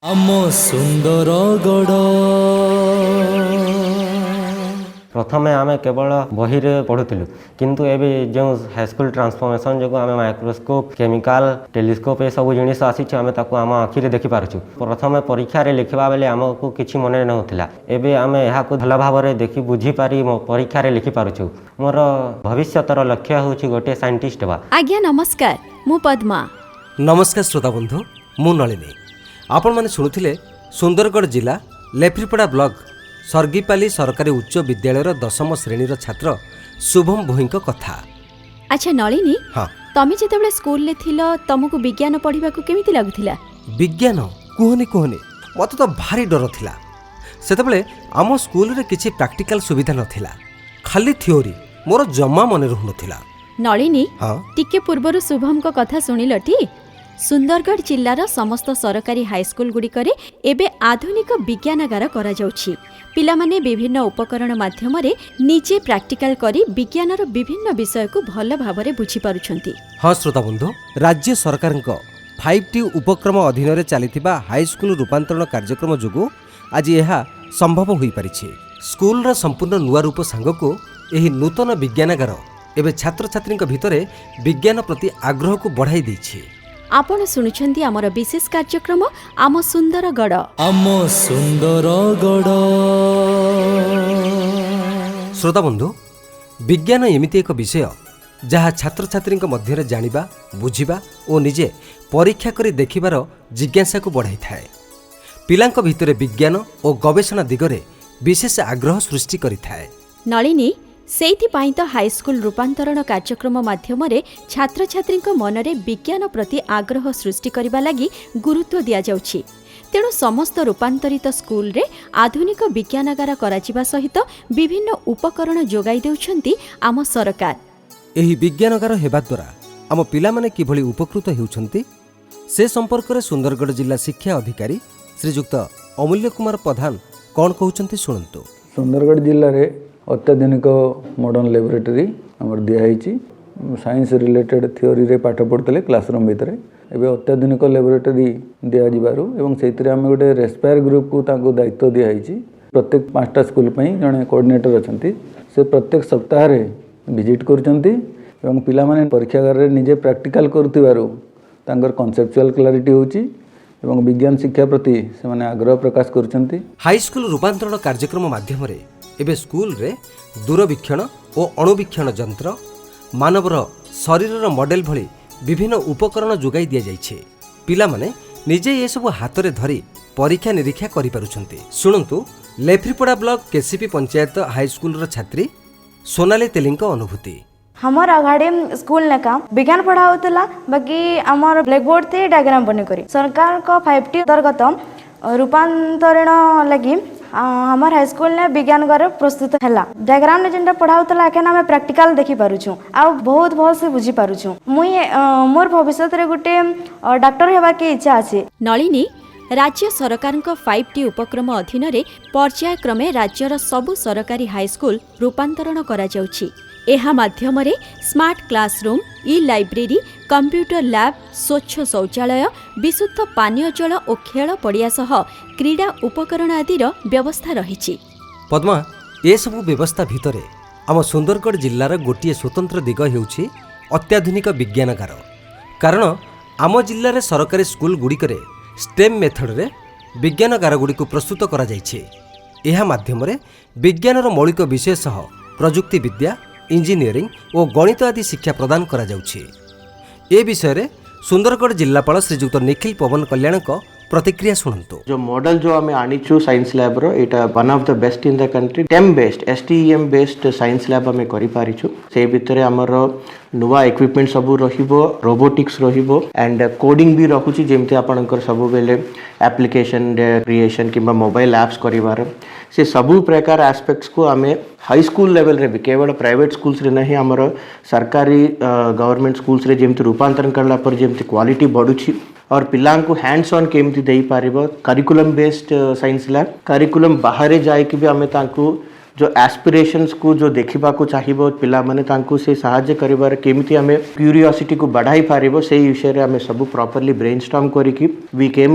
ଆମ ସୁନ୍ଦରଗଡ଼। ପ୍ରଥମେ ଆମେ କେବଳ ବହିରେ ପଢ଼ୁଥିଲୁ, କିନ୍ତୁ ଏବେ ଯେଉଁ ହାଇସ୍କୁଲ ଟ୍ରାନ୍ସଫର୍ମେସନ୍ ଯୋଗୁଁ ଆମେ ମାଇକ୍ରୋସ୍କୋପ୍, କେମିକାଲ, ଟେଲିସ୍କୋପ୍ ଏସବୁ ଜିନିଷ ଆସିଛି, ଆମେ ତାକୁ ଆମ ଆଖିରେ ଦେଖିପାରୁଛୁ। ପ୍ରଥମେ ପରୀକ୍ଷାରେ ଲେଖିବା ବେଳେ ଆମକୁ କିଛି ମନେ ନେଉଥିଲା। ଏବେ ଆମେ ଏହାକୁ ଭଲ ଭାବରେ ଦେଖି ବୁଝିପାରି ପରୀକ୍ଷାରେ ଲେଖିପାରୁଛୁ। ମୋର ଭବିଷ୍ୟତର ଲକ୍ଷ୍ୟ ହେଉଛି ଗୋଟିଏ ସାଇଣ୍ଟିଷ୍ଟ ହେବା। ଆଜ୍ଞା ନମସ୍କାର, ମୁଁ ପଦ୍ମା। ନମସ୍କାର ଶ୍ରୋତା ବନ୍ଧୁ, ମୁଁ ନଳିନୀ। ଆପଣମାନେ ଶୁଣୁଥିଲେ ସୁନ୍ଦରଗଡ଼ ଜିଲ୍ଲା ଲେଫ୍ରିପଡ଼ା ବ୍ଲକ ସର୍ଗିପାଲି ସରକାରୀ ଉଚ୍ଚ ବିଦ୍ୟାଳୟର ଦଶମ ଶ୍ରେଣୀର ଛାତ୍ର ଶୁଭମ ଭୋଇଙ୍କ କଥା। ଆଚ୍ଛା ନଳିନୀ, ହଁ। ତମେ ଯେତେବେଳେ ସ୍କୁଲରେ ଥିଲ, ତମକୁ ବିଜ୍ଞାନ ପଢ଼ିବାକୁ କେମିତି ଲାଗୁଥିଲା? ବିଜ୍ଞାନ, କୁହନି କୁହନି, ମୋତେ ତ ଭାରି ଡର ଥିଲା। ସେତେବେଳେ ଆମ ସ୍କୁଲରେ କିଛି ପ୍ରାକ୍ଟିକାଲ ସୁବିଧା ନଥିଲା, ଖାଲି ଥିଓରି। ମୋର ଜମା ମନେ ରହୁନଥିଲା। ନଳିନୀ, ହଁ। ଟିକେ ପୂର୍ବରୁ ଶୁଭମଙ୍କ କଥା ଶୁଣିଲଟି? ସୁନ୍ଦରଗଡ଼ ଜିଲ୍ଲାର ସମସ୍ତ ସରକାରୀ ହାଇସ୍କୁଲ ଗୁଡ଼ିକରେ ଏବେ ଆଧୁନିକ ବିଜ୍ଞାନାଗାର କରାଯାଉଛି। ପିଲାମାନେ ବିଭିନ୍ନ ଉପକରଣ ମାଧ୍ୟମରେ ନିଜେ ପ୍ରାକ୍ଟିକାଲ କରି ବିଜ୍ଞାନର ବିଭିନ୍ନ ବିଷୟକୁ ଭଲ ଭାବରେ ବୁଝିପାରୁଛନ୍ତି। ହଁ ଶ୍ରୋତାବନ୍ଧୁ, ରାଜ୍ୟ ସରକାରଙ୍କ 5ଟି ଉପକ୍ରମ ଅଧୀନରେ ଚାଲିଥିବା ହାଇସ୍କୁଲ ରୂପାନ୍ତରଣ କାର୍ଯ୍ୟକ୍ରମ ଯୋଗୁଁ ଆଜି ଏହା ସମ୍ଭବ ହୋଇପାରିଛି। ସ୍କୁଲର ସମ୍ପୂର୍ଣ୍ଣ ନୂଆ ରୂପ ସାଙ୍ଗକୁ ଏହି ନୂତନ ବିଜ୍ଞାନାଗାର ଏବେ ଛାତ୍ରଛାତ୍ରୀଙ୍କ ଭିତରେ ବିଜ୍ଞାନ ପ୍ରତି ଆଗ୍ରହକୁ ବଢ଼ାଇ ଦେଇଛି। ଆପଣ ଶୁଣୁଛନ୍ତି ଆମର ବିଶେଷ କାର୍ଯ୍ୟକ୍ରମ ଆମ ସୁନ୍ଦରଗଡ଼। ଆମ ସୁନ୍ଦରଗଡ଼। ଶ୍ରୋତାବନ୍ଧୁ, ବିଜ୍ଞାନ ଏମିତି ଏକ ବିଷୟ ଯାହା ଛାତ୍ରଛାତ୍ରୀଙ୍କ ମଧ୍ୟରେ ଜାଣିବା, ବୁଝିବା ଓ ନିଜେ ପରୀକ୍ଷା କରି ଦେଖିବାର ଜିଜ୍ଞାସାକୁ ବଢ଼ାଇଥାଏ। ପିଲାଙ୍କ ଭିତରେ ବିଜ୍ଞାନ ଓ ଗବେଷଣା ଦିଗରେ ବିଶେଷ ଆଗ୍ରହ ସୃଷ୍ଟି କରିଥାଏ। ନଳିନୀ, ସେଇଥିପାଇଁ ତ ହାଇସ୍କୁଲ ରୂପାନ୍ତରଣ କାର୍ଯ୍ୟକ୍ରମ ମାଧ୍ୟମରେ ଛାତ୍ରଛାତ୍ରୀଙ୍କ ମନରେ ବିଜ୍ଞାନ ପ୍ରତି ଆଗ୍ରହ ସୃଷ୍ଟି କରିବା ଲାଗି ଗୁରୁତ୍ୱ ଦିଆଯାଉଛି। ତେଣୁ ସମସ୍ତ ରୂପାନ୍ତରିତ ସ୍କୁଲରେ ଆଧୁନିକ ବିଜ୍ଞାନାଗାର କରାଯିବା ସହିତ ବିଭିନ୍ନ ଉପକରଣ ଯୋଗାଇ ଦେଉଛନ୍ତି ଆମ ସରକାର। ଏହି ବିଜ୍ଞାନଗାର ହେବା ଦ୍ୱାରା ଆମ ପିଲାମାନେ କିଭଳି ଉପକୃତ ହେଉଛନ୍ତି, ସେ ସମ୍ପର୍କରେ ସୁନ୍ଦରଗଡ଼ ଜିଲ୍ଲା ଶିକ୍ଷା ଅଧିକାରୀ ଶ୍ରୀଯୁକ୍ତ ଅମୂଲ୍ୟ କୁମାର ପ୍ରଧାନ କ'ଣ କହୁଛନ୍ତି, ଶୁଣନ୍ତୁ। ସୁନ୍ଦରଗଡ଼ ଜିଲ୍ଲାରେ ଅତ୍ୟାଧୁନିକ ମଡ଼ର୍ଣ୍ଣ ଲାବୋରେଟୋରୀ ଆମର ଦିଆହେଇଛି। ସାଇନ୍ସ ରିଲେଟେଡ଼ ଥିଓରିରେ ପାଠ ପଢ଼ୁଥିଲେ କ୍ଲାସରୁମ୍ ଭିତରେ। ଏବେ ଅତ୍ୟାଧୁନିକ ଲାବୋରେଟୋରୀ ଦିଆଯିବାରୁ ଏବଂ ସେଇଥିରେ ଆମେ ଗୋଟେ ରେସ୍ପାୟାର ଗ୍ରୁପକୁ ତାଙ୍କୁ ଦାୟିତ୍ୱ ଦିଆହେଇଛି। ପ୍ରତ୍ୟେକ 5ଟା ସ୍କୁଲ ପାଇଁ ଜଣେ କୋଅର୍ଡ଼ିନେଟର ଅଛନ୍ତି। ସେ ପ୍ରତ୍ୟେକ ସପ୍ତାହରେ ଭିଜିଟ୍ କରୁଛନ୍ତି ଏବଂ ପିଲାମାନେ ପରୀକ୍ଷାଗାରରେ ନିଜେ ପ୍ରାକ୍ଟିକାଲ କରୁଥିବାରୁ ତାଙ୍କର କନସେପଚୁଆଲ କ୍ଲାରିଟି ହେଉଛି ଏବଂ ବିଜ୍ଞାନ ଶିକ୍ଷା ପ୍ରତି ସେମାନେ ଆଗ୍ରହ ପ୍ରକାଶ କରୁଛନ୍ତି। ହାଇସ୍କୁଲ ରୂପାନ୍ତରଣ କାର୍ଯ୍ୟକ୍ରମ ମାଧ୍ୟମରେ ଏବେ ସ୍କୁଲରେ ଦୂରବୀକ୍ଷଣ ଓ ଅଣୁବୀକ୍ଷଣ ଯନ୍ତ୍ର, ମାନବର ଶରୀରର ମଡେଲ ଭଳି ବିଭିନ୍ନ ଉପକରଣ ଯୋଗାଇ ଦିଆଯାଇଛି। ପିଲାମାନେ ନିଜେ ଏସବୁ ହାତରେ ଧରି ପରୀକ୍ଷା ନିରୀକ୍ଷା କରିପାରୁଛନ୍ତି। ଶୁଣନ୍ତୁ ଲେଫ୍ରିପଡ଼ା ବ୍ଲକ କେସିପି ପଞ୍ଚାୟତ ହାଇସ୍କୁଲର ଛାତ୍ରୀ ସୋନାଲି ତେଲିଙ୍କ ଅନୁଭୂତି। ଆମର ଅଗାଡ଼ି ସ୍କୁଲ ନେକା ବିଜ୍ଞାନ ପଢ଼ା ହଉଥିଲା, ବାକି ଆମର ବ୍ଲାକ୍ ବୋର୍ଡ ଥି ଡାଇଗ୍ରାମ ବନେଇ କରି। ସରକାରଙ୍କ 5ଟି ଅନ୍ତର୍ଗତ ରୂପାନ୍ତରଣ ଲାଗି ଆମର ହାଇସ୍କୁଲନେ ବିଜ୍ଞାନ ଘର ପ୍ରସ୍ତୁତ ହେଲା। ଡାଇଗ୍ରାମରେ ଯେନ୍ଟା ପଢ଼ା ହଉଥିଲା, ଏଖେନ୍ ଆମେ ପ୍ରାକ୍ଟିକାଲ ଦେଖିପାରୁଛୁ ଆଉ ବହୁତ ଭଲସେ ବୁଝିପାରୁଛୁ। ମୁଇଁ ମୋର ଭବିଷ୍ୟତରେ ଗୋଟେ ଡାକ୍ତର ହେବାକେ ଇଚ୍ଛା ଅଛି। ନଳିନୀ, ରାଜ୍ୟ ସରକାରଙ୍କ 5ଟି ଉପକ୍ରମ ଅଧୀନରେ ପର୍ଯ୍ୟାୟକ୍ରମେ ରାଜ୍ୟର ସବୁ ସରକାରୀ ହାଇସ୍କୁଲ ରୂପାନ୍ତରଣ କରାଯାଉଛି। ଏହା ମାଧ୍ୟମରେ smart classroom, e library, computer lab, ସ୍ୱଚ୍ଛ ଶୌଚାଳୟ, ବିଶୁଦ୍ଧ ପାନୀୟ ଜଳ ଓ ଖେଳ ପଡ଼ିଆ ସହ କ୍ରୀଡ଼ା ଉପକରଣ ଆଦିର ବ୍ୟବସ୍ଥା ରହିଛି। ପଦ୍ମା, ଏସବୁ ବ୍ୟବସ୍ଥା ଭିତରେ ଆମ ସୁନ୍ଦରଗଡ଼ ଜିଲ୍ଲାର ଗୋଟିଏ ସ୍ୱତନ୍ତ୍ର ଦିଗ ହେଉଛି ଅତ୍ୟାଧୁନିକ ବିଜ୍ଞାନାଗାର। କାରଣ ଆମ ଜିଲ୍ଲାରେ ସରକାରୀ ସ୍କୁଲ ଗୁଡ଼ିକରେ ଷ୍ଟେମ୍ ମେଥଡ଼ରେ ବିଜ୍ଞାନଗାରଗୁଡ଼ିକୁ ପ୍ରସ୍ତୁତ କରାଯାଇଛି। ଏହା ମାଧ୍ୟମରେ ବିଜ୍ଞାନର ମୌଳିକ ବିଷୟ ସହ ପ୍ରଯୁକ୍ତି ବିଦ୍ୟା, ଇଞ୍ଜିନିୟରିଂ ଓ ଗଣିତ ଆଦି ଶିକ୍ଷା ପ୍ରଦାନ କରାଯାଉଛି। ଏ ବିଷୟରେ ସୁନ୍ଦରଗଡ଼ ଜିଲ୍ଲାପାଳ ଶ୍ରୀଯୁକ୍ତ ନିଖିଲ ପବନ କଲ୍ୟାଣଙ୍କ ପ୍ରତିକ୍ରିୟା ଶୁଣନ୍ତୁ। ଯୋଉ ମଡେଲ ଯୋଉ ଆମେ ଆଣିଛୁ ସାଇନ୍ସ ଲ୍ୟାବ୍ର, ଏଇଟା one of the best in the country। STEM based, STEM based science lab ଆମେ କରିପାରିଛୁ। ସେଇ ଭିତରେ ଆମର ନୂଆ ଇକ୍ୱିପମେଣ୍ଟ ସବୁ ରହିବ, ରୋବୋଟିକ୍ସ ରହିବ ଆଣ୍ଡ କୋଡ଼ିଂ ବି ରହୁଛି। ଯେମିତି ଆପଣଙ୍କର ସବୁବେଳେ ଆପ୍ଲିକେସନ୍ କ୍ରିଏସନ୍ କିମ୍ବା ମୋବାଇଲ ଆପ୍ସ କରିବାର, ସେ ସବୁ ପ୍ରକାର ଆସ୍ପେକ୍ଟସକୁ ଆମେ ହାଇସ୍କୁଲ ଲେଭେଲରେ ବି, କେବଳ ପ୍ରାଇଭେଟ୍ ସ୍କୁଲ୍ସରେ ନାହିଁ, ଆମର ସରକାରୀ ଗଭର୍ଣ୍ଣମେଣ୍ଟ ସ୍କୁଲ୍ସରେ ଯେମିତି ରୂପାନ୍ତରଣ କଲା ପରେ ଯେମିତି କ୍ୱାଲିଟି ବଢ଼ୁଛି और ପିଲାଙ୍କୁ ହ୍ୟାଣ୍ଡସ୍ ଅନ୍ କେମିତି ଦେଇପାରିବ, curriculum based science lab, curriculum ବାହାରେ ଯାଇକି ବି ଆମେ ତାଙ୍କୁ ଯେଉଁ ଆସ୍ପିରେସନ୍ସକୁ ଯେଉଁ ଦେଖିବାକୁ ଚାହିଁବ ପିଲାମାନେ, ତାଙ୍କୁ ସେ ସାହାଯ୍ୟ କରିବାର କେମିତି ଆମେ କ୍ୟୁରିଓସିଟିକୁ ବଢ଼ାଇ ପାରିବ, ସେଇ ବିଷୟରେ ଆମେ ସବୁ ପ୍ରପରଲି ବ୍ରେନ୍ ଷ୍ଟର୍ମ କରିକି we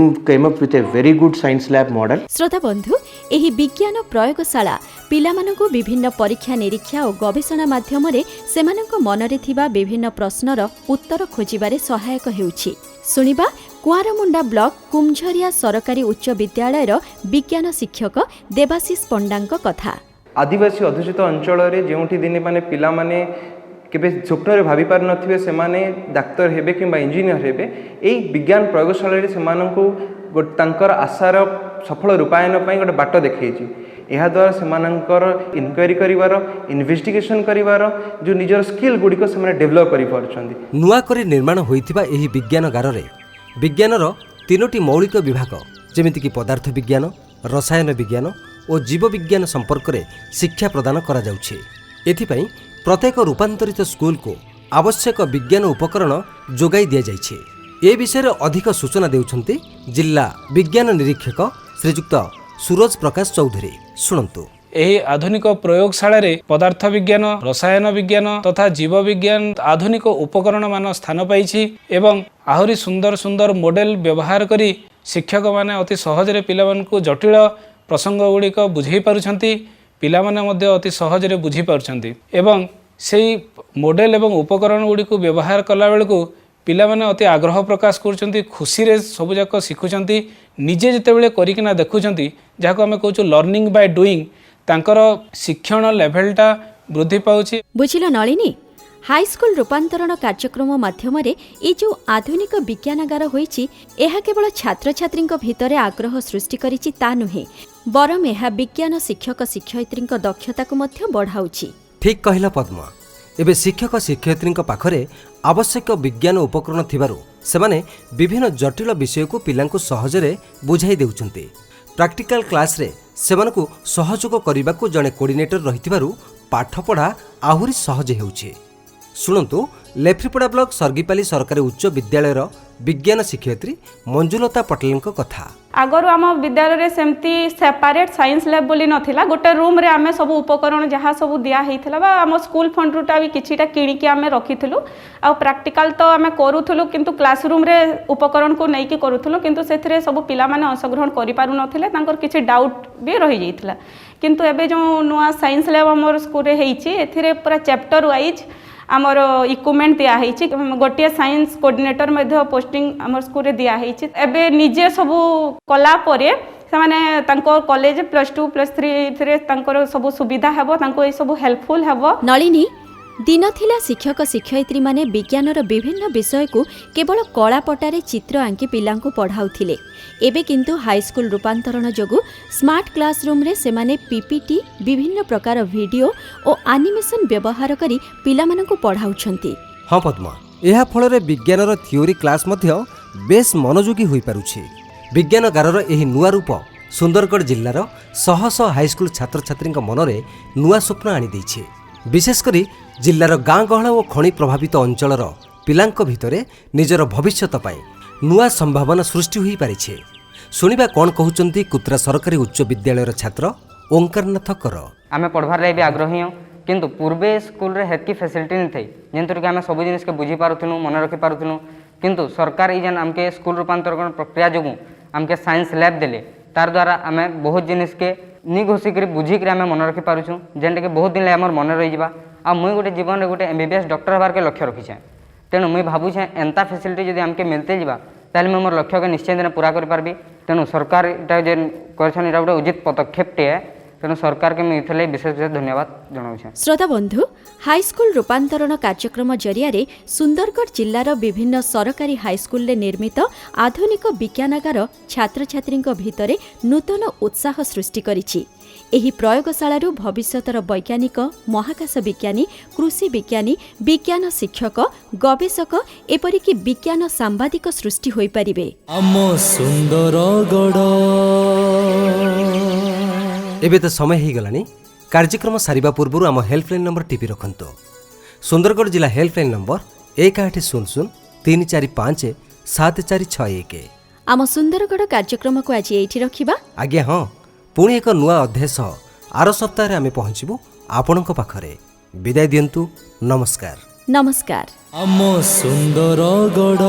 came up with a very good science lab model. ଶ୍ରୋତା ବନ୍ଧୁ, ଏହି ବିଜ୍ଞାନ ପ୍ରୟୋଗଶାଳା ପିଲାମାନଙ୍କୁ ବିଭିନ୍ନ ପରୀକ୍ଷା ନିରୀକ୍ଷା ଓ ଗବେଷଣା ମାଧ୍ୟମରେ ସେମାନଙ୍କ ମନରେ ଥିବା ବିଭିନ୍ନ ପ୍ରଶ୍ନର ଉତ୍ତର ଖୋଜିବାରେ ସହାୟକ ହେଉଛି। ଶୁଣିବା କୁଆଁରମୁଣ୍ଡା ବ୍ଲକ କୁମଝରିଆ ସରକାରୀ ଉଚ୍ଚ ବିଦ୍ୟାଳୟର ବିଜ୍ଞାନ ଶିକ୍ଷକ ଦେବାଶିଷ ପଣ୍ଡାଙ୍କ କଥା। ଆଦିବାସୀ ଅଧ୍ୟୁଷିତ ଅଞ୍ଚଳରେ ଯେଉଁଠି ଦିନେ ମାନେ ପିଲାମାନେ କେବେ ସ୍ୱପ୍ନରେ ଭାବି ପାରିନଥିବେ ସେମାନେ ଡାକ୍ତର ହେବେ କିମ୍ବା ଇଞ୍ଜିନିୟର ହେବେ, ଏଇ ବିଜ୍ଞାନ ପ୍ରୟୋଗଶାଳାରେ ସେମାନଙ୍କୁ ତାଙ୍କର ଆଶାର ସଫଳ ରୂପାୟନ ପାଇଁ ଗୋଟେ ବାଟ ଦେଖେଇଛି। ଏହାଦ୍ୱାରା ସେମାନଙ୍କର ଇନକ୍ୱାରି କରିବାର, ଇନଭେଷ୍ଟିଗେସନ୍ କରିବାର ଯେଉଁ ନିଜର ସ୍କିଲ୍ ଗୁଡ଼ିକ ସେମାନେ ଡେଭଲପ୍ କରିପାରୁଛନ୍ତି। ନୂଆ କରି ନିର୍ମାଣ ହୋଇଥିବା ଏହି ବିଜ୍ଞାନଗାରରେ ବିଜ୍ଞାନର ତିନୋଟି ମୌଳିକ ବିଭାଗ, ଯେମିତିକି ପଦାର୍ଥ ବିଜ୍ଞାନ, ରସାୟନ ବିଜ୍ଞାନ ଓ ଜୀବବିଜ୍ଞାନ ସମ୍ପର୍କରେ ଶିକ୍ଷା ପ୍ରଦାନ କରାଯାଉଛି। ଏଥିପାଇଁ ପ୍ରତ୍ୟେକ ରୂପାନ୍ତରିତ ସ୍କୁଲକୁ ଆବଶ୍ୟକ ବିଜ୍ଞାନ ଉପକରଣ ଯୋଗାଇ ଦିଆଯାଇଛି। ଏ ବିଷୟରେ ଅଧିକ ସୂଚନା ଦେଉଛନ୍ତି ଜିଲ୍ଲା ବିଜ୍ଞାନ ନିରୀକ୍ଷକ ଶ୍ରୀଯୁକ୍ତ ସୁରଜ ପ୍ରକାଶ ଚୌଧୁରୀ। ଶୁଣନ୍ତୁ। ଏହି ଆଧୁନିକ ପ୍ରୟୋଗଶାଳାରେ ପଦାର୍ଥ ବିଜ୍ଞାନ, ରସାୟନ ବିଜ୍ଞାନ ତଥା ଜୀବ ବିଜ୍ଞାନ ଆଧୁନିକ ଉପକରଣ ମାନ ସ୍ଥାନ ପାଇଛି ଏବଂ ଆହୁରି ସୁନ୍ଦର ସୁନ୍ଦର ମଡେଲ ବ୍ୟବହାର କରି ଶିକ୍ଷକମାନେ ଅତି ସହଜରେ ପିଲାମାନଙ୍କୁ ଜଟିଳ ପ୍ରସଙ୍ଗ ଗୁଡ଼ିକ ବୁଝେଇ ପାରୁଛନ୍ତି। ପିଲାମାନେ ମଧ୍ୟ ଅତି ସହଜରେ ବୁଝିପାରୁଛନ୍ତି ଏବଂ ସେଇ ମଡେଲ ଏବଂ ଉପକରଣ ଗୁଡ଼ିକୁ ବ୍ୟବହାର କଲାବେଳକୁ ପିଲାମାନେ ଅତି ଆଗ୍ରହ ପ୍ରକାଶ କରୁଛନ୍ତି, ଖୁସିରେ ସବୁଯାକ ଶିଖୁଛନ୍ତି। ନିଜେ ଯେତେବେଳେ କରିକିନା ଦେଖୁଛନ୍ତି, ଯାହାକୁ ଆମେ କହୁଛୁ ଲର୍ଣ୍ଣିଂ ବାଇ ଡୁଇଂ, ତାଙ୍କର ଶିକ୍ଷଣ ଲେଭେଲଟା ବୃଦ୍ଧି ପାଉଛି। ବୁଝିଲ ନଳିନୀ, ହାଇସ୍କୁଲ ରୂପାନ୍ତରଣ କାର୍ଯ୍ୟକ୍ରମ ମାଧ୍ୟମରେ ଏ ଯେଉଁ ଆଧୁନିକ ବିଜ୍ଞାନାଗାର ହୋଇଛି, ଏହା କେବଳ ଛାତ୍ରଛାତ୍ରୀଙ୍କ ଭିତରେ ଆଗ୍ରହ ସୃଷ୍ଟି କରିଛି ତା ନୁହେଁ, ବରଂ ଏହା ବିଜ୍ଞାନ ଶିକ୍ଷକ ଶିକ୍ଷୟିତ୍ରୀଙ୍କ ଦକ୍ଷତାକୁ ମଧ୍ୟ ବଢ଼ାଉଛି। ଠିକ୍ କହିଲ ପଦ୍ମା। ଏବେ ଶିକ୍ଷକ ଶିକ୍ଷୟିତ୍ରୀଙ୍କ ପାଖରେ ଆବଶ୍ୟକ ବିଜ୍ଞାନ ଉପକରଣ ଥିବାରୁ ସେମାନେ ବିଭିନ୍ନ ଜଟିଳ ବିଷୟକୁ ପିଲାଙ୍କୁ ସହଜରେ ବୁଝାଇ ଦେଉଛନ୍ତି। ପ୍ରାକ୍ଟିକାଲ କ୍ଲାସ୍ରେ ସେମାନଙ୍କୁ ସହଯୋଗ କରିବାକୁ ଜଣେ କୋର୍ଡିନେଟର ରହିଥିବାରୁ ପାଠପଢ଼ା ଆହୁରି ସହଜ ହେଉଛି। ଶୁଣନ୍ତୁ ଲେଫ୍ରିପଡ଼ା ବ୍ଲକ ସର୍ଗିପାଲି ସରକାରୀ ଉଚ୍ଚ ବିଦ୍ୟାଳୟର ବିଜ୍ଞାନ ଶିକ୍ଷୟିତ୍ରୀ ମଞ୍ଜୁଲତା ପଟେଲଙ୍କ କଥା। ଆଗରୁ ଆମ ବିଦ୍ୟାଳୟରେ ସେମିତି ସେପାରେଟ୍ ସାଇନ୍ସ ଲ୍ୟାବ୍ ବୋଲି ନଥିଲା। ଗୋଟେ ରୁମ୍ରେ ଆମେ ସବୁ ଉପକରଣ ଯାହା ସବୁ ଦିଆ ହେଇଥିଲା ବା ଆମ ସ୍କୁଲ ଫଣ୍ଡରୁଟା ବି କିଛିଟା କିଣିକି ଆମେ ରଖିଥିଲୁ। ଆଉ ପ୍ରାକ୍ଟିକାଲ ତ ଆମେ କରୁଥିଲୁ, କିନ୍ତୁ କ୍ଲାସ୍ ରୁମ୍ରେ ଉପକରଣକୁ ନେଇକି କରୁଥିଲୁ। କିନ୍ତୁ ସେଥିରେ ସବୁ ପିଲାମାନେ ଅଂଶଗ୍ରହଣ କରିପାରୁନଥିଲେ, ତାଙ୍କର କିଛି ଡାଉଟ୍ ବି ରହିଯାଇଥିଲା। କିନ୍ତୁ ଏବେ ଯେଉଁ ନୂଆ ସାଇନ୍ସ ଲ୍ୟାବ୍ ଆମର ସ୍କୁଲରେ ହେଇଛି, ଏଥିରେ ପୁରା ଚାପ୍ଟର ୱାଇଜ୍ ଆମର ଇକ୍ୱିପମେଣ୍ଟ ଦିଆହେଇଛି। ଗୋଟିଏ ସାଇନ୍ସ କୋଅର୍ଡିନେଟର ମଧ୍ୟ ପୋଷ୍ଟିଂ ଆମର ସ୍କୁଲରେ ଦିଆହେଇଛି। ଏବେ ନିଜେ ସବୁ କଲା ପରେ ସେମାନେ ତାଙ୍କ କଲେଜ +2, +3ରେ ତାଙ୍କର ସବୁ ସୁବିଧା ହେବ, ତାଙ୍କୁ ଏସବୁ ହେଲ୍ପଫୁଲ୍ ହେବ। ନଳିନୀ, ଦିନ ଥିଲା ଶିକ୍ଷକ ଶିକ୍ଷୟିତ୍ରୀମାନେ ବିଜ୍ଞାନର ବିଭିନ୍ନ ବିଷୟକୁ କେବଳ କଳାପଟାରେ ଚିତ୍ର ଆଙ୍କି ପିଲାଙ୍କୁ ପଢ଼ାଉଥିଲେ। ଏବେ କିନ୍ତୁ ହାଇସ୍କୁଲ ରୂପାନ୍ତରଣ ଯୋଗୁଁ ସ୍ମାର୍ଟ କ୍ଲାସରୁମ୍ରେ ସେମାନେ ପିପିଟି, ବିଭିନ୍ନ ପ୍ରକାର ଭିଡିଓ ଓ ଆନିମେସନ୍ ବ୍ୟବହାର କରି ପିଲାମାନଙ୍କୁ ପଢ଼ାଉଛନ୍ତି। ହଁ ପଦ୍ମା, ଏହା ଫଳରେ ବିଜ୍ଞାନର ଥିଓରି କ୍ଲାସ୍ ମଧ୍ୟ ବେଶ୍ ମନୋଯୋଗୀ ହୋଇପାରୁଛି। ବିଜ୍ଞାନଗାରର ଏହି ନୂଆ ରୂପ ସୁନ୍ଦରଗଡ଼ ଜିଲ୍ଲାର ଶହ ଶହ ହାଇସ୍କୁଲ ଛାତ୍ରଛାତ୍ରୀଙ୍କ ମନରେ ନୂଆ ସ୍ୱପ୍ନ ଆଣିଦେଇଛି। ବିଶେଷ କରି ଜିଲ୍ଲାର ଗାଁ ଗହଳ ଓ ଖଣି ପ୍ରଭାବିତ ଅଞ୍ଚଳର ପିଲାଙ୍କ ଭିତରେ ନିଜର ଭବିଷ୍ୟତ ପାଇଁ ନୂଆ ସମ୍ଭାବନା ସୃଷ୍ଟି ହୋଇପାରିଛି। ଶୁଣିବା କ'ଣ କହୁଛନ୍ତି କୁତ୍ରା ସରକାରୀ ଉଚ୍ଚ ବିଦ୍ୟାଳୟର ଛାତ୍ର ଓଙ୍କାରନାଥ କର। ଆମେ ପଢ଼ବାର୍ ଲାଗି ବି ଆଗ୍ରହୀ ହଉଁ, କିନ୍ତୁ ପୂର୍ବେ ସ୍କୁଲରେ ହେତ୍କି ଫେସିଲିଟି ନି ଥାଇ, ଯେନ୍ଥିରେ କି ଆମେ ସବୁ ଜିନିଷକେ ବୁଝି ପାରୁଥିଲୁ, ମନେ ରଖି ପାରୁଥିଲୁ। କିନ୍ତୁ ସରକାର ଇ ଯେନ୍ ଆମକେ ସ୍କୁଲ ରୂପାନ୍ତରଣ ପ୍ରକ୍ରିୟା ଯୋଗୁଁ ଆମକେ ସାଇନ୍ସ ଲ୍ୟାବ୍ ଦେଲେ, ତାର ଦ୍ୱାରା ଆମେ ବହୁତ ଜିନିଷକେ ନି ଘୋଷିକରି ବୁଝିକରି ଆମେ ମନେ ରଖିପାରୁଛୁଁ, ଯେନ୍ଟାକି ବହୁତ ଦିନ ଲାଗି ଆମର ମନେ ରହିଯିବା। ଆଉ ମୁଇଁ ଗୋଟେ ଜୀବନରେ ଗୋଟେ ଏମବିବିଏସ୍ ଡକ୍ଟର ହେବାର୍କେ ଲକ୍ଷ୍ୟ ରଖିଛେଁ। ତେଣୁ ମୁଇଁ ଭାବୁଛେଁ, ଏନ୍ତା ଫେସିଲିଟି ଯଦି ଆମକେ ମିଲତେ ଯିବା, ତାହେଲେ ମୁଇଁ ମୋର ଲକ୍ଷ୍ୟକେ ନିଶ୍ଚୟ ଦିନେ ପୁରା କରିପାରିବି। ତେଣୁ ସରକାର ଏଇଟା ଯେନ୍ କରିଛନ୍, ଏଇଟା ଗୋଟେ ଉଚିତ ପଦକ୍ଷେପଟିଏ। ତେଣୁ ସରକାରକେ ମୁଇଁ ଏଥିର୍ଲାଗି ବିଶେଷ ବିଶେଷ ଧନ୍ୟବାଦ ଜଣାଉଛେଁ। ଶ୍ରୋତା ବନ୍ଧୁ, ହାଇସ୍କୁଲ ରୂପାନ୍ତରଣ କାର୍ଯ୍ୟକ୍ରମ ଜରିଆରେ ସୁନ୍ଦରଗଡ଼ ଜିଲ୍ଲାର ବିଭିନ୍ନ ସରକାରୀ ହାଇସ୍କୁଲରେ ନିର୍ମିତ ଆଧୁନିକ ବିଜ୍ଞାନାଗାର ଛାତ୍ରଛାତ୍ରୀଙ୍କ ଭିତରେ ନୂତନ ଉତ୍ସାହ ସୃଷ୍ଟି କରିଛି। ଏହି ପ୍ରୟୋଗଶାଳାରୁ ଭବିଷ୍ୟତର ବୈଜ୍ଞାନିକ, ମହାକାଶ ବିଜ୍ଞାନୀ, କୃଷି ବିଜ୍ଞାନୀ, ବିଜ୍ଞାନ ଶିକ୍ଷକ, ଗବେଷକ, ଏପରିକି ବିଜ୍ଞାନ ସାମ୍ବାଦିକ ସୃଷ୍ଟି ହୋଇପାରିବେ। ଆମ ସୁନ୍ଦରଗଡ଼। ଏବେ ତ ସମୟ ହେଇଗଲାଣି। କାର୍ଯ୍ୟକ୍ରମ ସାରିବା ପୂର୍ବରୁ ଆମ ହେଲ୍ପଲାଇନ୍ ନମ୍ବର ଟିପି ରଖନ୍ତୁ। ସୁନ୍ଦରଗଡ଼ ଜିଲ୍ଲା ହେଲ୍ପଲାଇନ୍ ନମ୍ବର 1800 345 7461। ଆମ ସୁନ୍ଦରଗଡ଼ କାର୍ଯ୍ୟକ୍ରମକୁ ଆଜି ଏଇଠି ରଖିବା। ଆଜ୍ଞା ହଁ, ପୁଣି ଏକ ନୂଆ ଅଧ୍ୟାୟ ସହ ଆର ସପ୍ତାହରେ ଆମେ ପହଞ୍ଚିବୁ ଆପଣଙ୍କ ପାଖରେ। ବିଦାୟ ଦିଅନ୍ତୁ, ନମସ୍କାର। ନମସ୍କାର। ଆମ ସୁନ୍ଦରଗଡ଼।